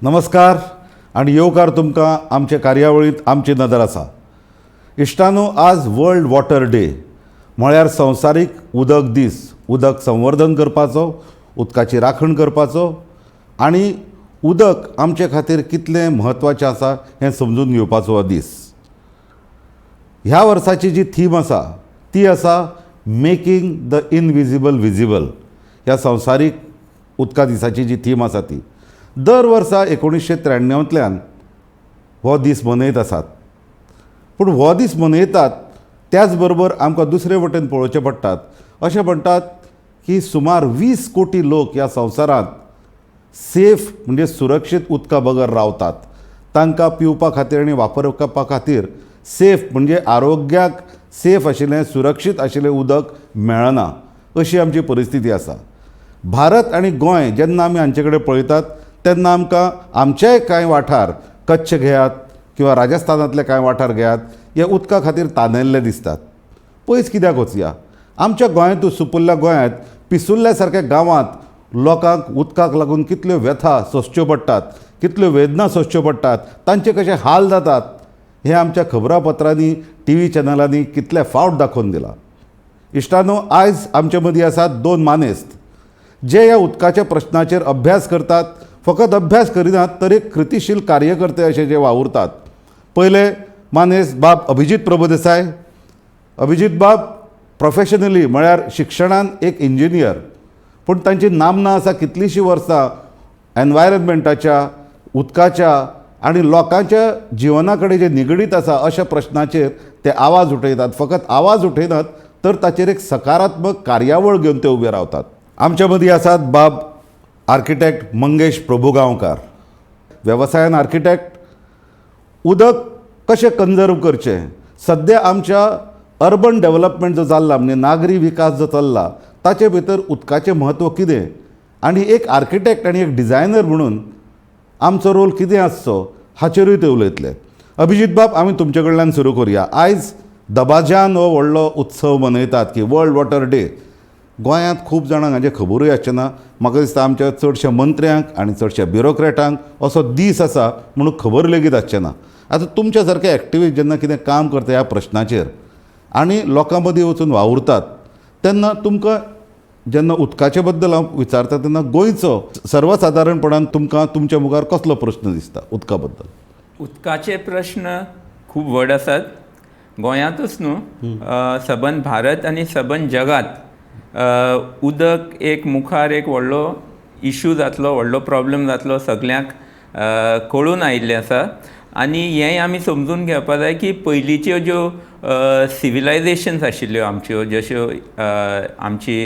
नमस्कार आनी येवकार तुमकां आमचे कार्यावळींत. आमची नदर आसा. इश्टानो, आज वर्ल्ड वॉटर डे, म्हळ्यार संवसारीक उदक दीस. उदक संवर्धन करपाचो, उदकाची राखण करपाचो आनी उदक आमचे खातीर कितलें म्हत्वाचें आसा हें समजून घेवपाचो हो दीस. ह्या वर्साची जी थीम आसा ती आसा मेकींग the invisible visible. ह्या संवसारीक उदका दिसाची जी थीम आसा ती दर वर्सा 1993तल्यान हो दीस मनयत आसात. पूण हो दीस मनयतात त्याच बरोबर आमकां दुसरे वटेन पळोवचें पडटात. अशें म्हणटात की सुमार 20 कोटी लोक ह्या संवसारांत सेफ म्हणजे सुरक्षीत उदका बगर रावतात. तांकां पिवपा खातीर आनी वापरपा खातीर सेफ म्हणजे आरोग्याक सेफ आशिल्लें, सुरक्षीत आशिल्लें उदक मेळना, अशी आमची परिस्थिती आसा. भारत आनी गोंय जेन्ना आमी हांचे कडेन पळयतात तेन्ना आमकां आमचेय कांय वाठार, कच्छ घेयात किंवा राजस्थानांतले कांय वाठार घेयात, हे उदका खातीर तानेल्ले दिसतात. पयस कित्याक वचया, आमच्या गोंयांतूच, सुपुल्ल्या गोंयांत पिसुल्ल्या सारक्या गांवांत लोकांक उदकाक लागून कितल्यो व्यथा सोंसच्यो पडटात, कितल्यो वेदना सोंसच्यो पडटात, तांचे कशे हाल जातात हें आमच्या खबरापत्रांनी, टीव्ही चॅनलांनी कितले फावट दाखोवन दिलां. इश्टानो, आयज आमचे मदीं आसात दोन मानेस्त जे ह्या उदकाच्या प्रश्नाचेर अभ्यास करतात. फकत अभ्यास करिनात तर एक कृतीशील कार्यकर्ते अशे जे वावुरतात. पयले मानेस्त बाब अभिजीत प्रभुदेसाय. अभिजीत बाब प्रोफेशनली म्हळ्यार शिक्षणान एक इंजिनियर, पूण तांची नामना आसा कितलींशीं वर्सां एनवायरमेंटाच्या, उदकाच्या आनी लोकांच्या जिवना कडेन जे निगडीत आसा अशा प्रश्नाचेर ते आवाज उठयतात. फकत आवाज उठयनात तर ताचेर एक सकारात्मक कार्यावळ घेवन ते उबे रावतात. आमच्या मदीं आसात बाब आर्किटॅक्ट मंगेश प्रभुगांवकार. वेवसायान आर्किटॅक्ट. उदक कशें कन्जर्व करचें, सद्या आमच्या अर्बन डेवलपमेंट जो चल्ला, म्हणजे नागरी विकास जो चल्ला, ताचे भितर उदकाचें म्हत्व कितें आनी एक आर्किटॅक्ट आनी एक डिझायनर म्हणून आमचो रोल कितें आसचो हाचेरूय ते उलयतले. अभिजीत बाब, आमी तुमचे कडल्यान सुरू करुया. आयज दबाज्यान हो व्हडलो उत्सव मनयतात की वर्ल्ड वॉटर डे. गोंयांत खूब जाणांक हाजें खबरूय आसचें ना. म्हाका दिसता आमच्या चडश्या मंत्र्यांक आनी चडश्या ब्युरोक्रेटांक असो दीस आसा म्हणून खबर लेगीत आसचें ना. आतां तुमच्या सारके एक्टिविस्ट जेन्ना कितें काम करता ह्या प्रश्नाचेर आनी लोकां मदीं वचून वावुरतात तेन्ना तुमकां जेन्ना उदकाचे बद्दल हांव विचारता तेन्ना गोंयचो सर्वसादारणपणान तुमकां तुमच्या मुखार कसलो प्रश्न दिसता उदका बद्दल? उदकाचे प्रश्न खूब व्हड आसात. गोंयांतूच न्हू, सबंद भारत आनी सबंद जगांत उदक एक मुखार एक व्हडलो इशू जातलो, व्हडलो प्रॉब्लम जातलो, सगल्यांक कळून आयिल्लें आसा. आनी हेंय आमी समजून घेवपा जाय की पयलींच्यो ज्यो सिविलायझेशन्स आशिल्ल्यो आमच्यो, जश्यो आमची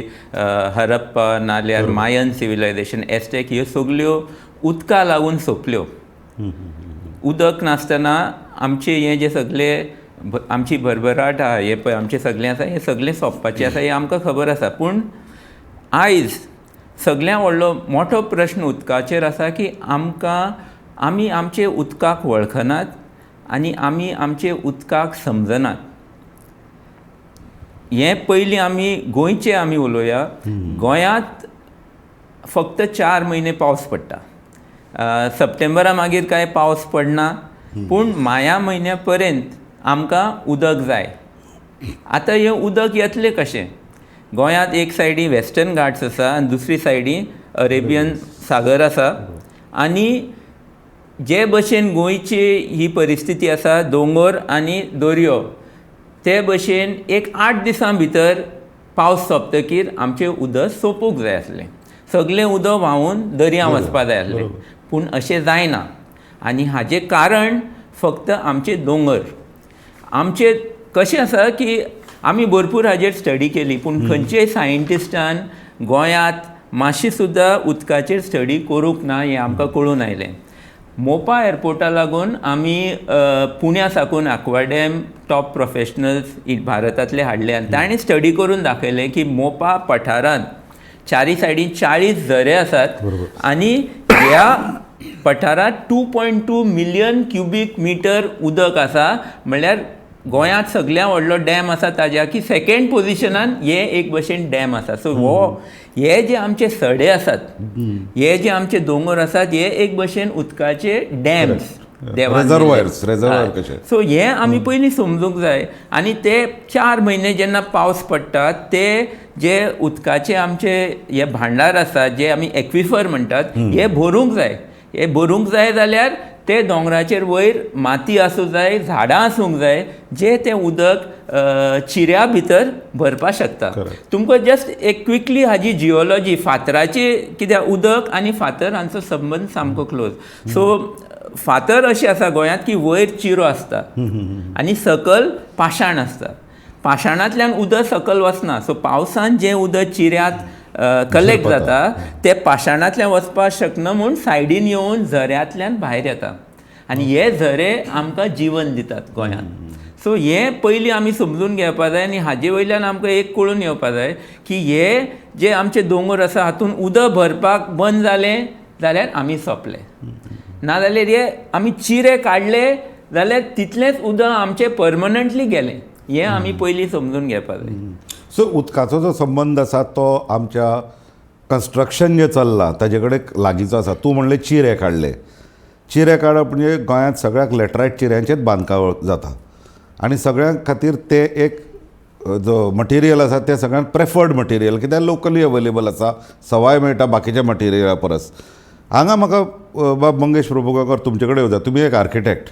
हरप्पा नाल्यार मायन सिविलायझेशन, एस्टेक, ह्यो सगल्यो उदका लागून सोंपल्यो. उदक नासतना आमचें हें जें सगळें आमची भरभराट आहा, हें पळय आमचें सगळें आसा, हें सगळें सोंपपाचें आसा हें आमकां खबर आसा. पूण आयज सगळ्यां व्हडलो मोठो प्रश्न उदकाचेर आसा की आमकां आमी आमचे उदकाक वळखनात आनी आमी आमचे उदकाक समजनात. हें पयलीं आमी गोंयचें आमी उलोवया. गोंयांत फक्त 4 म्हयने पावस पडटा. सप्टेंबरा मागीर कांय पावस पडना, पूण माया म्हयन्या पर्यंत आमकां उदक जाय. आतां हें उदक येतलें कशें? गोंयांत एक सायडी वेस्टर्न घाट्स आसा आनी दुसरी सायडी अरेबियन सागर आसा. आनी जे भशेन गोंयची ही परिस्थिती आसा, दोंगोर आनी दर्यो, ते भशेन एक 8 दिसां भितर पावस सोंपतकीर आमचें उदक सोंपूंक जाय आसलें, सगळें उदक व्हांवून दर्या वचपा जाय आसलें, पूण अशें जायना. आनी हाजें कारण फक्त आमचे दोंगर. आमचे कशें आसा की आमी भरपूर हाजेर स्टडी केली, पूण खंयचेय सायंटिस्टान गोंयांत मातशी सुद्दां उदकाचेर स्टडी करूंक ना हें आमकां कळून आयलें. मोपा एअरपोर्टा लागून आमी पुण्या साकून आक्वाडॅम टॉप प्रोफेशनल्स भारतांतले हाडले आनी तांणी स्टडी करून दाखयलें की मोपा पठारांत चारी सायडीन 40 झरे आसात आनी ह्या पठारांत 2.2 मिलियन क्युबीक मिटर उदक आसा, म्हणल्यार गोंयांत सगळ्यात व्हडलो डॅम आसा ताज्या की सेकेंड पोजिशनान हे एक भशेन डॅम आसा. सो हो हे जे आमचे सडे आसात, हे जे आमचे दोंगर आसात, हे एक भशेन उदकाचे डॅम्स. Reservoirs, reservoir कशे. सो हे आमी पयलीं समजूंक जाय. आनी ते 4 म्हयने जेन्ना पावस पडटा, ते जे उदकाचे आमचे हे भांडार आसा, जे आमी एक्विफर म्हणटात, हे भरूंक जाय. हे भरूंक जाय जाल्यार ते दोंगराचेर वयर माती आसूं जाय, झाडां आसूंक जाय, जे तें उदक चिऱ्या भितर भरपाक शकता. तुमकां जस्ट एक क्विकली हाजी जियोलॉजी, फातराची, कित्याक उदक आनी फातर हांचो संबंद सामको क्लोज. सो फातर अशें आसा गोंयांत की वयर चिरो आसता आनी सकल पाशाण आसता. पाशाणांतल्यान उदक सकल वचना. सो पावसान जें उदक चिऱ्यांत कलेक्ट झिरपता. जाता, तें पाशाणांतल्यान वचपाक शकना म्हूण सायडीन येवन झऱ्यांतल्यान भायर येता आनी हे झरे आमकां जिवन दितात गोंयांत. सो हें पयलीं आमी समजून घेवपा जाय आनी हाजे वयल्यान आमकां एक कळून येवपा जाय की हे जे आमचे दोंगर आसा, हातूंत उदक भरपाक बंद जालें जाल्यार आमी सोंपले. नाजाल्यार हे आमी चिरे काडले जाल्यार तितलेंच उदक आमचें परमनंटली गेलें. हें आमी पयलीं समजून घेवपा जाय. सो उदकाचो जो संबंद आसा तो आमच्या कन्स्ट्रक्शन जें चल्लां ताजे कडेन लागींचो आसा. तूं म्हणलें चिरे काडले. चिरे काडप म्हणजे गोंयांत सगळ्याक लॅटरायट चिऱ्यांचेच बांदकाम जाता आनी सगळ्यां खातीर ते एक जो मटेरियल आसा तें सगळ्यांत प्रेफर्ड मटेरियल, कित्याक लोकली अवेलेबल आसा, सवाय मेळटा बाकीच्या मटेरियला परस. हांगा म्हाका बाब मंगेश प्रभुगांवकर, तुमचे कडेन वता. तुमी एक आर्किटेक्ट.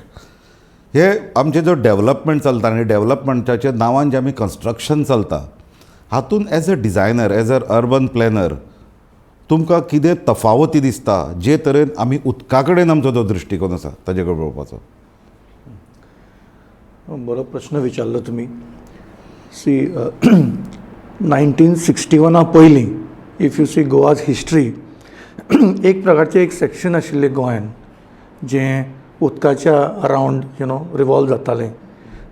हे आमचे जो डेवलपमेंट चलता आनी डेवलपमेंटाच्या नांवान जे आमी कन्स्ट्रक्शन चलता, हातून as a designer, as a urban planner, तुमकां कितें तफावती दिसता, जे तरेन आमी उदका कडेन आमचो जो दृश्टिकोन आसा ताजे कडेन पळोवपाचो? बरो प्रश्न विचारलो तुमी. सी, 1961 पयलीं, if you see Goa's history, एक प्रकारचें एक सेक्शन आशिल्लें गोंयान जें उदकाच्या अरावंड you know revolve जातालें.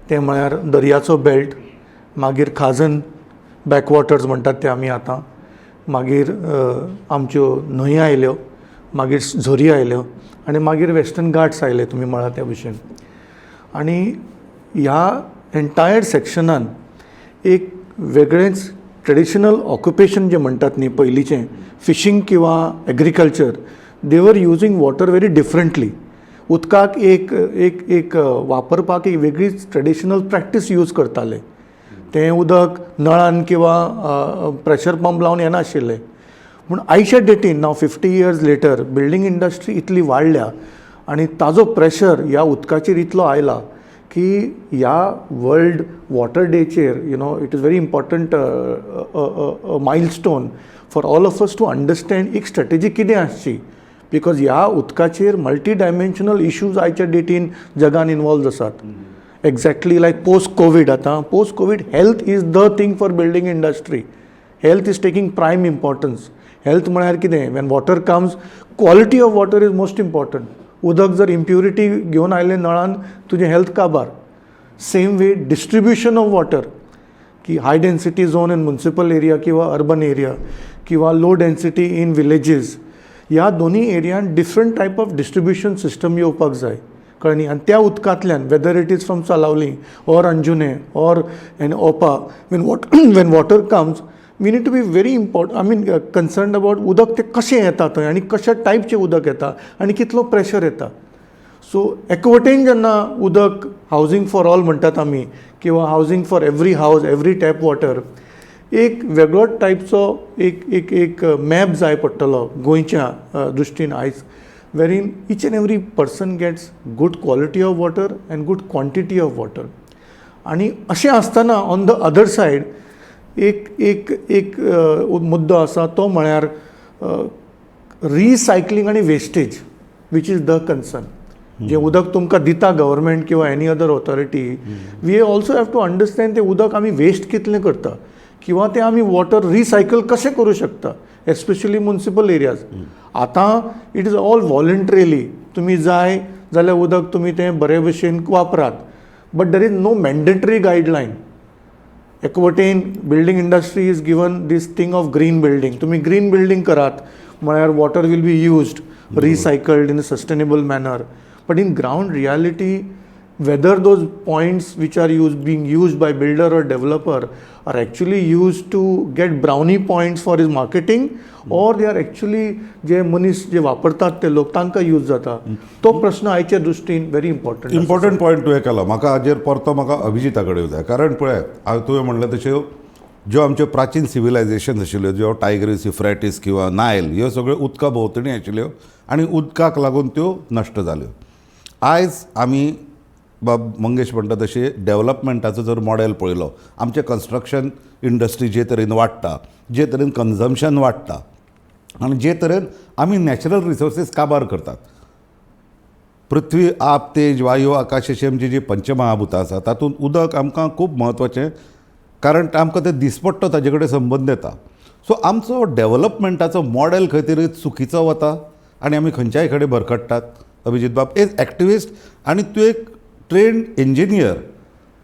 तें म्हळ्यार दर्याचो बेल्ट, मागीर खाजन बॅकवॉटर्स म्हणटात ते आमी आतां, मागीर आमच्यो न्हंयो आयल्यो, मागीर झरी आयल्यो आनी मागीर वेस्टर्न घाट्स आयले तुमी म्हळां त्या भशेन. आनी ह्या एंटायर सेक्शनान एक वेगळेंच ट्रेडिशनल ऑक्युपेशन जें म्हणटात न्ही पयलींचें, फिशींग किंवा agriculture, they were using water very differently. उदकाक एक एक एक वापरपाक एक वेगळीच ट्रेडिशनल प्रॅक्टीस यूज करताले. तें उदक नळान किंवा प्रेशर पंप लावन येनाशिल्लें. पूण आयच्या डेटीन, now 50 years later, building industry इतली वाडल्या आनी ताजो प्रेशर ह्या उदकाचेर इतलो आयला की ह्या वर्ल्ड वॉटर डेचेर it is very important milestone for all of us to understand एक स्ट्रेटेजी कितें आसची, because ह्या उदकाचेर मल्टी डायमेन्शनल इश्यूज आयच्या डेटीन जगान इनवॉल्व आसात. एक्झॅक्टली लायक पोस्ट कोवीड, आतां post Covid health is the thing for building industry. Health is taking prime importance. Health म्हळ्यार कितें? When water comes, quality of water is most important. उदक जर impurity घेवन आयलें नळान, तुजें हेल्थ काबार. Same way, distribution of water की high density zone in municipal area किंवा अर्बन एरिया किंवा लो डेन्सिटी इन विलेजीस, ह्या दोनूय एरियान different type of distribution system येवपाक जाय, कळ्ळें न्ही? आनी त्या उदकांतल्यान, whether it is from Salaulim or Anjunem or an Opa, when water comes, we need to be very import I mean concerned about उदक तें कशें येता थंय आनी कशा टायपचें उदक येता आनी कितलो प्रेशर येता. सो एके वटेन जेन्ना उदक हावजींग फॉर ऑल म्हणटात आमी किंवा housing for every house, every tap water, एक वेगळोच टायपचो एक एक एक मॅप जाय पडटलो गोंयच्या दृश्टीन आयज, wherein each and every person gets good quality of water and good quantity of water. आनी अशें आसतना ऑन the other side एक एक एक मुद्दो आसा, तो म्हळ्यार रिसायकलींग आनी wastage, which is the concern. जें उदक तुमकां दिता गव्हर्मेंट किंवा any other authority, we also have to understand तें उदक आमी वेस्ट कितलें करता किंवा तें आमी वॉटर रिसायकल कशें करूं शकता, एस्पेशली मुन्सिपल एरियाज. आतां it is all voluntarily. तुमी जाय जाल्यार उदक तुमी तें बरे भशेन वापरात, but there is no mandatory guideline. एक वटेन building industry is given this thing of green building. तुमी ग्रीन बिल्डींग करात म्हळ्यार water will be used, recycled in a sustainable manner, but in ground reality Whether those points which are use being used by builder or developer are actually used to get brownie points for his marketing or they are actually जे मनीस जे वापरतात ते लोक तांकां use जाता, तो प्रश्न आयच्या दृश्टीन व्हेरी इम्पॉर्टंट. इम्पॉर्टंट पॉयंट तुवें केलो. म्हाका हाजेर परतो म्हाका अभिजिता कडेन वचा, कारण पळय हांव तुवें म्हणलें तश्यो ज्यो आमच्यो प्राचीन सिविलायझेशन आशिल्ल्यो, ज्यो टायग्रीस, युफ्रेटीस किंवा नायल, ह्यो सगळ्यो उदका भोंवतणी आशिल्ल्यो आनी उदकाक लागून त्यो नश्ट जाल्यो. आयज आमी बाब मंगेश म्हणटा तशें डेवलपमेंटाचो जर मॉडेल पळयलो, आमचें कन्स्ट्रक्शन इंडस्ट्री जे तरेन वाडटा, जे तरेन कन्जम्पशन वाडटा आनी जे तरेन आमी नॅचरल रिसोर्सीस काबार करतात, पृथ्वी, आप, तेज, वायू, आकाश अशी आमची जी पंचमहाभुतां आसा तातूंत उदक आमकां खूब म्हत्वाचें, कारण आमकां तें दिसपट्टो ताजे कडेन संबंद येता. सो आमचो डेवलपमेंटाचो मॉडेल खंय तरी चुकीचो वता आनी आमी खंयच्याय कडेन भरकट्टात. अभिजीत बाब एज एक्टिविस्ट आनी तूं एक ट्रेन्ड इंजिनियर,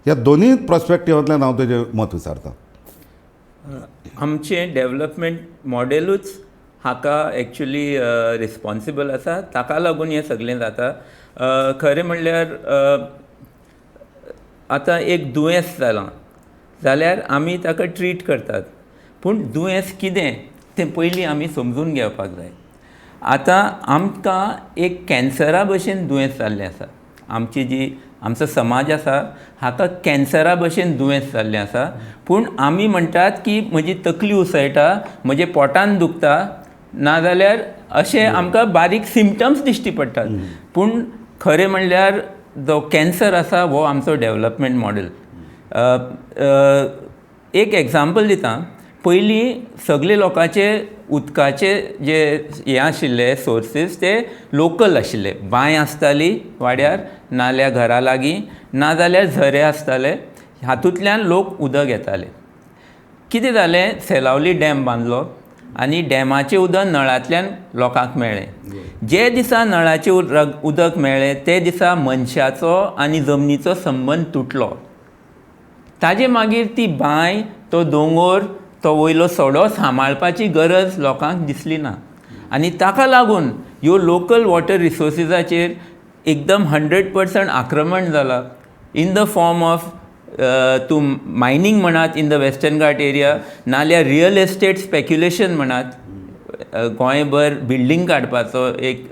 ह्या दोनूय पर्सपेक्टिवांतल्यान हांव तुजें मत विचारतां. आमचें डेवलपमेंट मॉडेलूच हाका एक्चुली रिस्पोन्सिबल आसा, ताका लागून हें सगळें जाता. खरें म्हणल्यार आतां एक दुयेंस जालां जाल्यार आमी ताका ट्रीट करतात, पूण दुयेंस कितें तें पयलीं आमी समजून घेवपाक जाय. आतां आमकां एक कॅन्सरा भशेन दुयेंस जाल्लें आसा, आमची जी आमचो समाज आसा हाका कॅन्सरा भशेन दुयेंस जाल्लें आसा, पूण आमी म्हणटात की म्हजी तकली उसळटा, म्हजे पोटान दुखता, नाजाल्यार अशें आमकां बारीक सिमटम्स दिश्टी पडटात. पूण खरें म्हणल्यार जो कॅन्सर आसा हो आमचो डेवलपमेंट मॉडेल. एक एग्जाम्पल दिता, पयलीं सगळे लोकांचे उदकाचे जे हे आशिल्ले सोर्सीस ते लोकल आशिल्ले, बांय आसताली वाड्यार, नाल्या घरा लागीं, नाजाल्यार झरे आसताले, हातूंतल्यान लोक उदक घेताले. कितें जालें, सेलावली डॅम बांदलो आनी डॅमाचें उदक नळांतल्यान लोकांक मेळ्ळें. जे दिसा नळाचें उदक मेळ्ळें ते दिसा मनशाचो आनी जमनीचो संबंद तुटलो. ताजे मागीर ती बांय, तो दोंगोर, तो वयलो सडो सांबाळपाची गरज लोकांक दिसली ना आनी ताका लागून ह्यो लोकल वॉटर रिसोर्सिसाचेर एकदम 100% आक्रमण जालां, इन the form of तूं मायनींग म्हणात in the Western Ghat area, नाल्यार रियल एस्टेट स्पेक्युलेशन म्हणात, गोंयभर बिल्डींग काडपाचो एक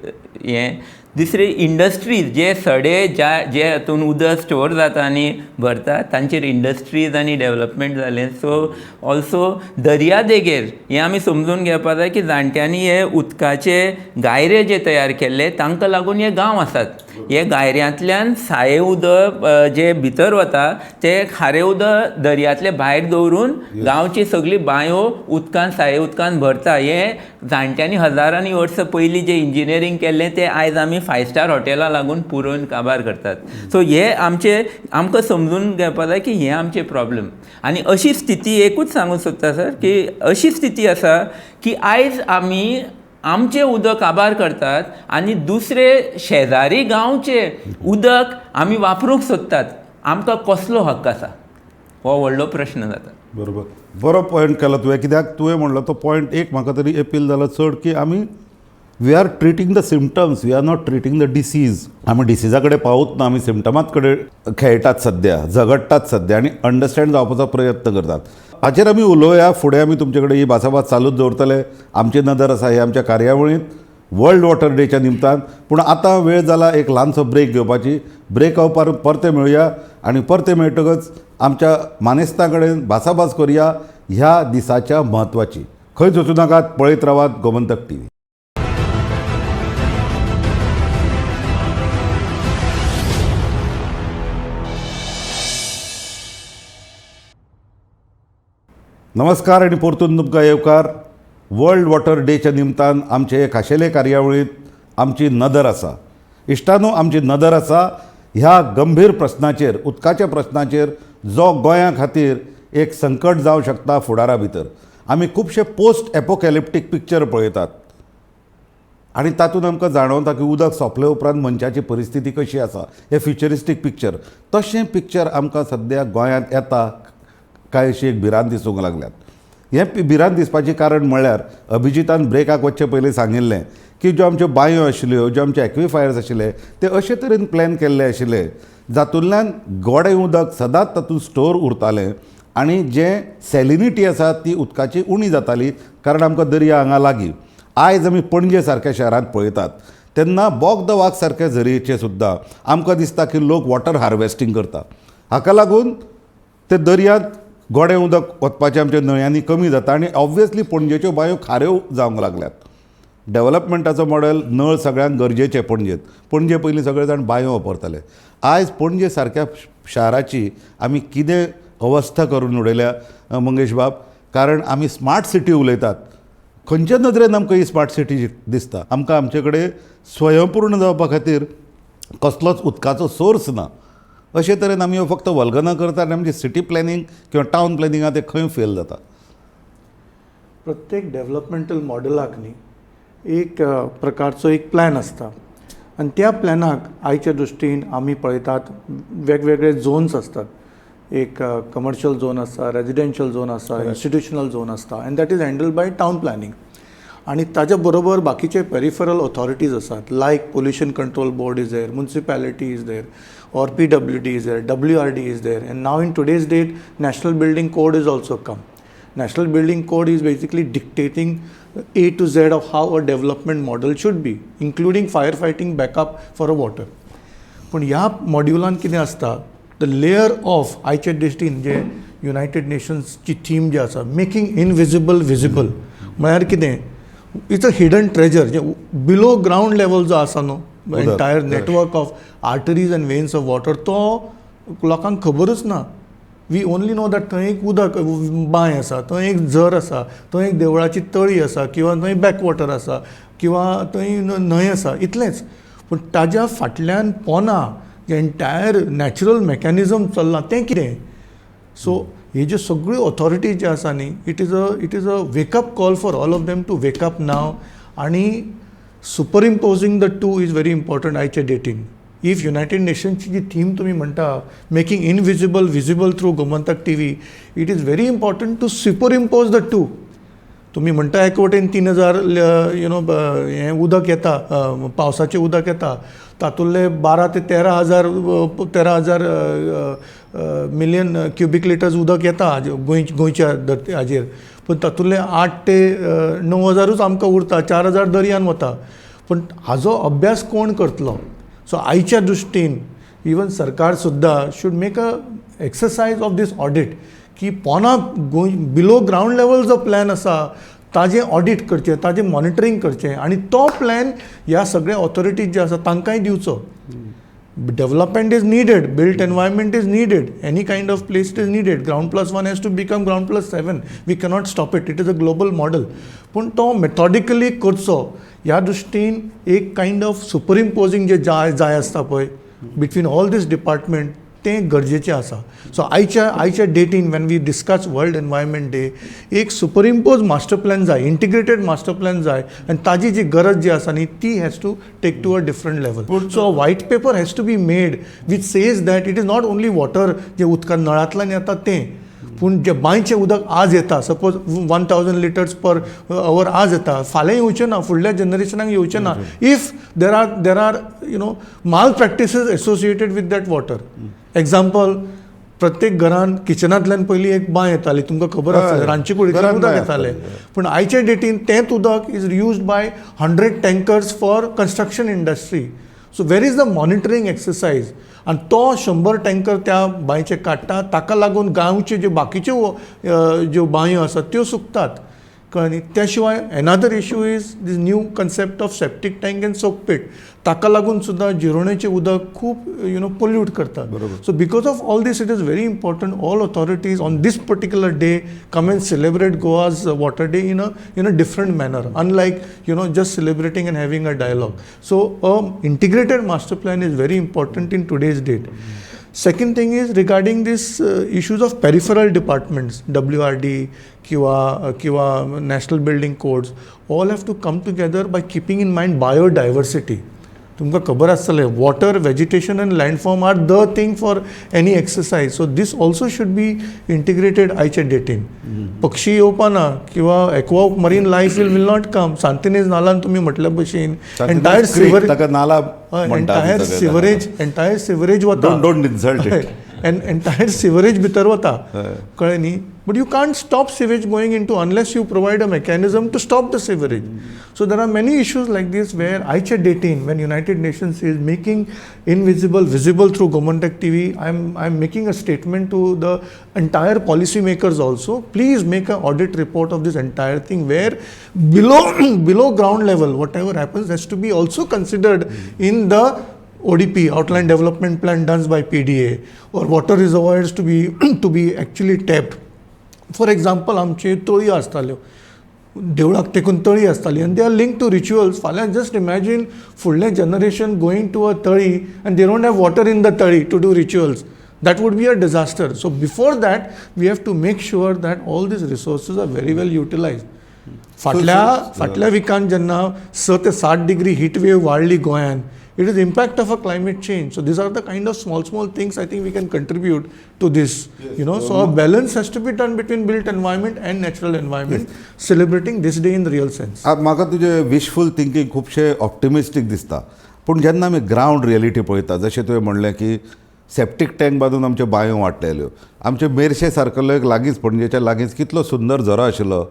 हें. दुसरी इंडस्ट्रीज, जे सडे ज्या जे हातून उदक स्टोर जाता आनी भरता तांचेर इंडस्ट्रीज आनी डेवलपमेंट जालें. सो ऑल्सो दर्या देगेर हें आमी समजून घेवपाक जाय की जाणट्यांनी हे उदकाचे गायरे जे तयार केल्ले तांकां लागून हे गांव आसात. हे गायऱ्यांतल्यान साये उदक जे भितर वता ते खारें उदक दर्यांतले भायर दवरून गांवची सगळी बांयो उदकान, साये उदकान भरता. हें जाणट्यांनी हजारांनी वर्सां पयलीं जें इंजिनियरींग केल्लें तें आयज आमी 5 स्टार हॉटेलां लागून पुरोवन काबार करतात. सो हे आमचे आमकां समजून घेवपाक जाय की हे आमचे प्रॉब्लम. आनी अशी स्थिती एकूच सांगूंक सोदता सर, की अशी स्थिती आसा की आयज आमी आमचें उदक काबार करतात आनी दुसरे शेजारी गांवचे उदक आमी वापरूंक सोदतात. आमकां कसलो हक्क आसा हो व्हडलो प्रश्न जाता. बरोबर, बरो पॉयंट केलो तुवें, कित्याक तुवें म्हणलो तो पॉयंट एक म्हाका तरी एपील जालो चड की आमी we are treating the symptoms, we are not treating the disease. आमी डिसीजा कडेन पावत ना, आमी सिमटमात कडेन खेळटात सद्या, झगडटात सद्या आनी अंडरस्टँड जावपाचो प्रयत्न करतात. हाचेर आमी उलोवया फुडें, आमी तुमचे कडेन ही भासाभास चालूच दवरतले. आमची नदर आसा हे आमच्या कार्यावळींत वर्ल्ड वॉटर डेच्या निमतान. पूण आतां वेळ जाला एक ल्हानसो ब्रेक घेवपाची. ब्रेक उपरांत परते मेळुया आनी परते मेळटकच आमच्या मानेस्तां कडेन भासाभास करुया ह्या दिसाच्या म्हत्वाची. खंयच वचूं नाकात, पळयत रावात गोमंतक टीव्ही. नमस्कार आनी परतून तुमकां येवकार. वर्ल्ड वॉटर डेच्या निमतान आमचे हे खाशेले कार्यावळींत आमची नदर आसा. इश्टानो, आमची नदर आसा ह्या गंभीर प्रस्नाचेर, उदकाच्या प्रस्नाचेर, जो गोंया खातीर एक संकट जावं शकता फुडारा भितर. आमी खुबशे पोस्ट एपोकॅलिप्टीक पिक्चर पळयतात आनी तातूंत आमकां जाणवता की उदक सोंपले उपरांत मनशाची परिस्थिती कशी आसा. हें फ्युचरिस्टीक पिक्चर, तशें पिक्चर आमकां सद्या गोंयांत येता काय अशी एक भिरांत दिसूंक लागल्यात. हें भिरांत दिसपाचें कारण म्हळ्यार अभिजितान ब्रेकाक वचचे पयलीं सांगिल्लें की ज्यो आमच्यो बांयो आशिल्ल्यो, ज्यो आमचे एक्विफायर्स आशिल्ले ते अशे तरेन प्लॅन केल्ले आशिल्ले जातूंतल्यान गोडें उदक सदांच तातूंत स्टोर उरतालें आनी जें सॅलिनिटी आसा ती उदकाची उणी जाताली, कारण आमकां दर्या हांगा लागीं. आयज आमी पणजे सारक्या शहरांत पळयतात तेन्ना बोगद वाग सारक्या झरयेचें सुद्दां आमकां दिसता की लोक वॉटर हार्वेस्टींग करता. हाका लागून ते दर्यांत गोडें उदक वचपाचें आमच्या न्हंयांनी कमी जाता आनी ऑब्वियसली पणजेच्यो बांयो खाऱ्यो जावंक लागल्यात. डेवलपमेंटाचो मॉडल नळ सगळ्यांक गरजेचें पणजेंत. पणजे पयलीं सगळे जाण बांयो वापरताले. आयज पणजे सारक्या शाराची आमी कितें अवस्था करून उडयल्या मंगेश बाब, कारण आमी स्मार्ट सिटी उलयतात. खंयच्या नदरेन आमकां ही स्मार्ट सिटी दिसता? आमकां आमचे कडेन स्वयंपूर्ण जावपा खातीर कसलोच उदकाचो सोर्स ना. अशे तरेन आमी फक्त वल्गना करतात आनी आमची सिटी प्लॅनिंग किंवा टावन प्लॅनिंग आहा तें खंय फेल जाता. प्रत्येक डेवलपमेंटल मॉडलाक न्ही एक प्रकारचो एक प्लॅन आसता आनी त्या प्लॅनाक आयच्या दृश्टीन आमी पळयतात वेगवेगळे झोन्स आसतात. एक कमर्शियल झोन आसा, रेजिडेन्शियल झोन आसा, इन्स्टिट्युशनल झोन आसता, and that is handled by town planning. आनी ताज्या बरोबर बाकीचे पेरिफरल ऑथॉरिटीज आसात, like pollution control board is there, municipality is there, or PWD is there, WRD is there, and now in today's date national building code is also come. National Building Code is basically dictating A to Z of how a development model should be, including firefighting backup for a water. पूण ह्या मॉड्युलान कितें आसता, the layer of आयच्या दृश्टीन जे United नेशन्सची theme जी आसा, making invisible visible, म्हळ्यार कितें, it's a hidden treasure J below ground level जो आसा न्हू, entire network of arteries and veins of water, तो लोकांक खबरूच ना. We only know that थंय एक उदक बांय आसा, थंय एक झर आसा, थंय एक देवळाची तळी आसा, किंवा थंय बॅकवॉटर आसा, किंवा थंय न्हंय आसा, इतलेंच. पूण ताज्या फाटल्यान पोना जें एंटायर नॅचरल मॅकॅनिजम चल्लां तें कितें. सो हे ज्यो सगळ्यो ऑथॉरिटीज ज्यो आसा न्ही, it is a wake up call for all of them to wake up now. आनी superimposing the two is very important आयच्या डेटीन. If United नेशन्सची ji theme तुमी म्हणटा, making invisible visible through Gomantak TV, it is very important to superimpose the two. तुमी म्हणटा एक वटेन 3000 you know हें उदक येता, पावसाचें उदक येता, तातूंतले 12 ते 13 हजार, 13,000 मिलियन क्युबीक लिटर्स उदक येता गोंयच्या धरती हाजेर, पूण तातूंतले 8 ते 9 हजारूच आमकां उरता, 4000 दर्यान वता. पूण हाजो अभ्यास कोण करतलो? सो आयच्या दृश्टीन इवन सरकार सुद्दां should make a exercise of this audit की पोना गोंय बिलो ग्रावंड लेवल जो प्लॅन आसा ताजें ऑडीट करचें, ताजें मॉनिटरींग करचें आनी तो प्लॅन ह्या सगळ्या ऑथॉरिटीज जे आसा तांकांय दिवचो. Development is needed, built environment is needed, any kind of place is needed. Ground plus one has to become ground plus seven. We cannot stop it. It is a global model. पूण तो मेथॉडिकली करचो ह्या दृश्टीन एक kind of सुपरइम्पोजींग जे जाय जाय आसता पळय बिटवीन ऑल these department, तें गरजेचें आसा. सो आयच्या डेटीन when we discuss World Environment Day, एक सुपरइम्पोज मास्टर प्लॅन जाय, इंटिग्रेटेड मास्टर प्लॅन जाय आनी ताजी जी गरज जी आसा न्ही, ती has to take to a different level. So a white paper has to be made which says that it is not only water जे उदकान नळांतल्यान येता तें, पूण जे बांयचें उदक आज येता, suppose 1000 litres per hour आज येता, फाल्यां येवचें ना, फुडल्या जनरेशनाक येवचें ना, if there are malpractices associated with that water. Example, प्रत्येक घरान किचनांतल्यान पयलीं एक बांय येताली, तुमकां खबर आसतलें, रांदचे कुडींतल्यान घरान उदक बांय येतालें. आसताली. पूण आयच्या डेटीन तेंच उदक is used by 100 tankers for construction industry. So where is the monitoring exercise? आनी तो 100 टँकर त्या बांयचे काडटा, ताका लागून गांवच्यो ज्यो बाकीच्यो ज्यो बांयो आसात त्यो सुकतात, कळ्ळें न्ही. त्या शिवाय another issue is this new concept of septic tank and soak pit. ताका लागून सुद्दां जिरोणेचें उदक खूब you know pollute करतात. So because of all this, it is very important all authorities on this particular day come and celebrate Goa's water day in a different manner, unlike just celebrating and having a dialogue. So a integrated master plan is very important in today's date. Second thing is regarding this issues of peripheral departments, WRD किंवा national building codes, all have to come together by keeping in mind biodiversity. तुमकां खबर आसतलें, water, vegetation and landform are the thing for any exercise. So this also should be integrated आयच्या डेटीन. पक्षी येवपा ना किंवा aqua marine life will not come. Santa Inez नालान तुमी म्हटल्या भशेन एंटायर सिवर ताका नाला म्हणटा. एंटायर सिवरेज, एंटायर सिवरेज वता. Don't insult it. And entire sewerage भितर वता, कळ्ळें न्ही? But you can't stop sewage going into unless you provide a mechanism to stop the sewerage. So there are many issues like this where आयच्या डेटीन, when United Nations is making invisible visible through Gomantak TV, I am making a statement to the entire policy makers also. Please make a audit report of this entire thing, where below ground level whatever happens has to be also considered in the ODP, outline development plan done by PDA, or water reservoirs to be actually tapped. For example, आमची तळी आसताल्यो, देवळाक तेकून तळी आसताली, आनी they are linked to rituals. फाल्यां just imagine फुडलें generation going to a तळी and they don't have water in the तळी to do rituals. That would be a disaster. So before that, we have to make sure that all these resources are very well utilized. फाटल्या विकान जेन्ना 6 ते 7 degree heat वेव वाडली गोंयान, it is impact of a climate change. So these are the kind of small small things I think we can contribute to this. So a balance has to be done between built environment and natural environment, celebrating this day in real sense. म्हाका तुजें विशफूल thinking खुबशें ऑप्टिमिस्टीक दिसता, पूण जेन्ना आमी ground reality पळयता, जशें तुवें म्हणलें की सेप्टीक टँक बांदून आमच्यो बांयो वाडलेल्यो, आमचे मेरशे सारकलो एक लागींच, पणजेच्या लागींच कितलो सुंदर झरो आशिल्लो,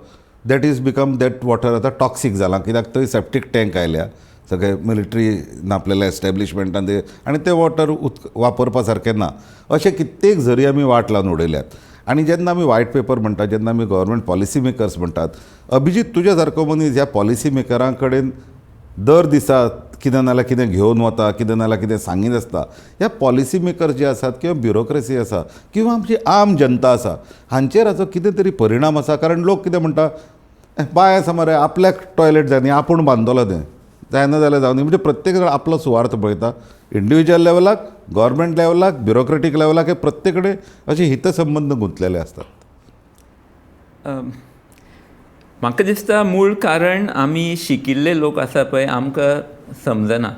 that is become, that water आतां टॉक्सीक जालां, कित्याक थंय सेप्टीक टँक आयल्या सगळे मिलिटरी नापलेल्या एस्टॅब्लिशमेंटान ते, आनी ते वॉटर उदक वापरपा सारकें ना. अशे कित्येक झरी आमी वाट लावन उडयल्यात. आनी जेन्ना आमी वायट पेपर म्हणटा, जेन्ना आमी गव्हर्मेंट पॉलिसी मेकर्स म्हणटात, अभिजीत, तुज्या सारको मनीस ह्या पॉलिसी मेकरां कडेन दर दिसा कितें ना जाल्यार कितें घेवन वता, कितें ना जाल्यार कितें सांगीत आसता. ह्या पॉलिसी मेकर्स जे आसात किंवा ब्युरोक्रेसी आसा किंवा आमची आम जनता आसा, हांचेर हाचो कितें तरी परिणाम आसा? कारण लोक कितें म्हणटा, "ए, बांय आसा मरे, आपल्याक टॉयलेट जाय न्ही, आपूण बांदतलो तें, जायना जाल्यार जावं दी." म्हणजे प्रत्येक जाण आपलो सुवार्थ पळयता. इंडिविज्युअल लेवलाक, गव्हर्मेंट लेवलाक, ब्युरोक्रेटीक लेवलाक, हे प्रत्येक कडेन अशे हितसंबंद गुंतलेले आसतात. म्हाका दिसता मूळ कारण आमी शिकिल्ले लोक आसा पळय, आमकां समजना.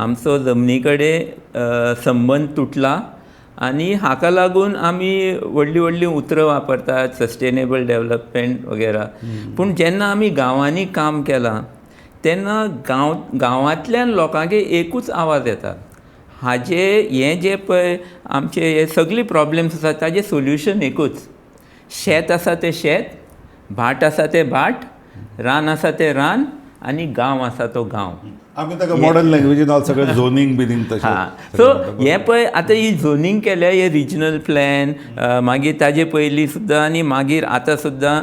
आमचो जमनी कडेन संबंद तुटला आनी हाका लागून आमी व्हडलीं व्हडलीं उतरां वापरतात, सस्टेनेबल डेवलपमेंट वगैरा. पूण जेन्ना आमी गांवांनी काम केलां तेन्ना गांवांतल्यान लोकांगे एकूच आवाज येता. हाजे हें जें पळय आमचे हे सगळे प्रॉब्लम्स आसा, ताजें सोल्युशन एकूच: शेत आसा तें शेत, भाट आसा तें भाट, रान आसा तें रान आनी गांव आसा तो गांव. आमी ताका मॉडर्न लँग्वेजीन सगळें झोनींग बिनींग तशें. हा, सो हें पळय आतां ही झोनींग केल्या, हे रिजनल प्लॅन, मागीर ताजे पयलीं सुद्दां आनी मागीर आतां सुद्दां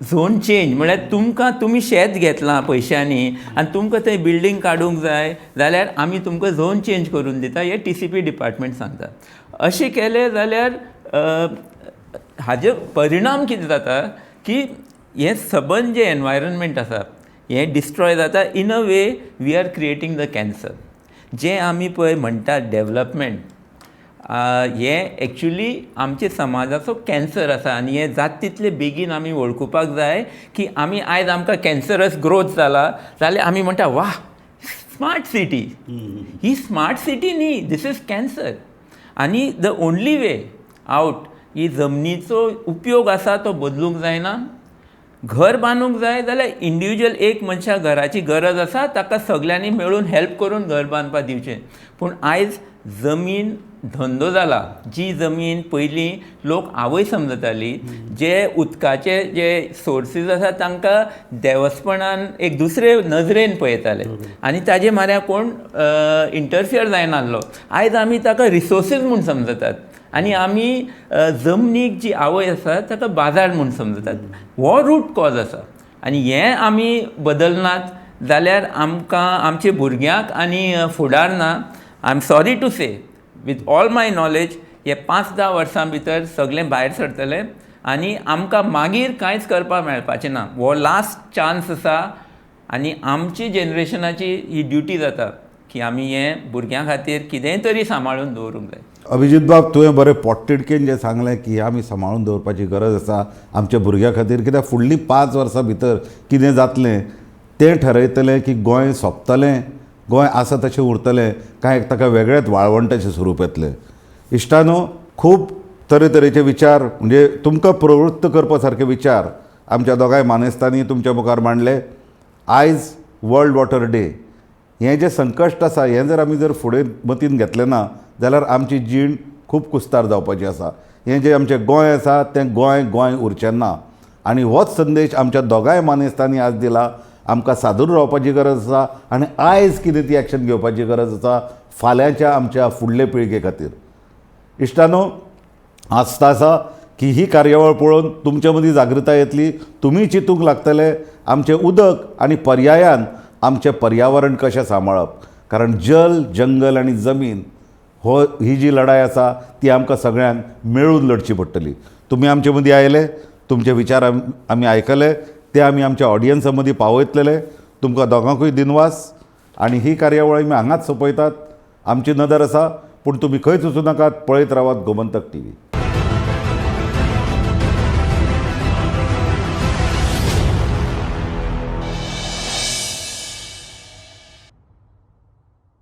झोन चेंज म्हळ्यार तुमकां, तुमी शेत घेतलां पयशांनी आनी तुमकां थंय बिल्डींग काडूंक जाय जाल्यार आमी तुमकां झोन चेंज करून दिता, हें टीसीपी डिपार्टमेंट सांगता. अशें केलें जाल्यार हाजे परिणाम कितें जाता की हें सबंद जें एनवायरनमेंट आसा हें डिस्ट्रॉय जाता. In a way we are creating the cancer. जें आमी पळय म्हणटात डेवलपमेंट, हें एक्चुली आमच्या समाजाचो कॅन्सर आसा आनी हें जाता तितले बेगीन आमी वळखुपाक जाय की आमी आयज आमकां कॅन्सरस ग्रोथ जाला जाल्यार आमी म्हणटा, "वा, स्मार्ट सिटी." ही स्मार्ट सिटी न्ही, this is cancer. आनी the only way out, ही जमनीचो उपयोग आसा तो बदलूंक जायना. घर बांदूंक जाय जाल्यार इंडिविज्युअल एक मनशाक घराची गरज आसा, ताका सगल्यांनी मेळून हेल्प करून घर बांदपाक दिवचें. पूण आयज जमीन धंदो जाला. जी जमीन पयलीं लोक आवय समजताली, जे उदकाचे जे सोर्सीस आसा तांकां देवस्पणान एक दुसरे नजरेन पळयताले आनी ताजे माऱ्या कोण इंटरफियर जायनासलो. आयज आमी ताका रिसोर्सीस म्हूण समजतात आनी आमी जमनीक, जी आवय आसा ताका बाजार म्हूण समजतात. हो रूट कॉज आसा आनी हें आमी बदलनात जाल्यार आमकां, आमच्या भुरग्यांक आनी फुडार ना. I am sorry to say, with all my knowledge, हे 5-10 वर्सां भितर सगळें भायर सरतलें आनी आमकां मागीर कांयच करपाक मेळपाचें ना. हो लास्ट चान्स आसा आनी आमची जनरेशनाची ही ड्युटी जाता की आमी हें भुरग्यां खातीर कितेंय तरी सांबाळून दवरूंक जाय. अभिजीत बाब, तुवें बरें पोटतिडकेन जें सांगलें की आमी सांबाळून दवरपाची गरज आसा आमच्या भुरग्यां खातीर, कित्याक फुडलीं 5 वर्सां भितर कितें जातलें तें ठरयतलें की गोंय सोंपतलें. गोंय आसा तशें उरतलें काय ताका वेगळेंच वाळवंटाचें स्वरूप येतलें? इश्टानो, खूब तरेतरेचे विचार, म्हणजे तुमकां प्रवृत्त करपा सारके विचार आमच्या दोगांय मानेस्तांनी तुमच्या मुखार मांडले. आयज वर्ल्ड वॉटर डे, हें जें संकश्ट आसा हें जर आमी जर फुडें मतीन घेतलें ना जाल्यार आमची जीण खूब कुस्तार जावपाची आसा. हें जें आमचें गोंय आसा तें गोंय गोंय उरचें ना आनी होच संदेश आमच्या दोगांय मानेस्तांनी आज दिला. आमकां सादूर रावपाची गरज आसा आनी आयज कितें ती एक्शन घेवपाची गरज आसा फाल्यांच्या आमच्या फुडले पिळगे खातीर. इश्टानो, आस्ता आसा की ही कार्यावळ पळोवन तुमचे मदीं जागृताय येतली, तुमी चिंतूंक लागतले आमचें उदक आनी पर्यायान आमचें पर्यावरण कशें सांबाळप, कारण जल, जंगल आनी जमीन हो ही जी लढाय आसा ती आमकां सगळ्यांक मेळून लढची पडटली. तुमी आमचे मदीं आयले, तुमचे विचार आमी आयकले, ते आमी आमच्या ऑडियन्सा मदीं पावयतले. तुमकां दोगांकूय दिनवास आनी ही कार्यावळ आमी हांगाच सोंपयतात. आमची नदर आसा, पूण तुमी खंयच वचूं नाकात, पळयत रावात गोमंतक टीव्ही.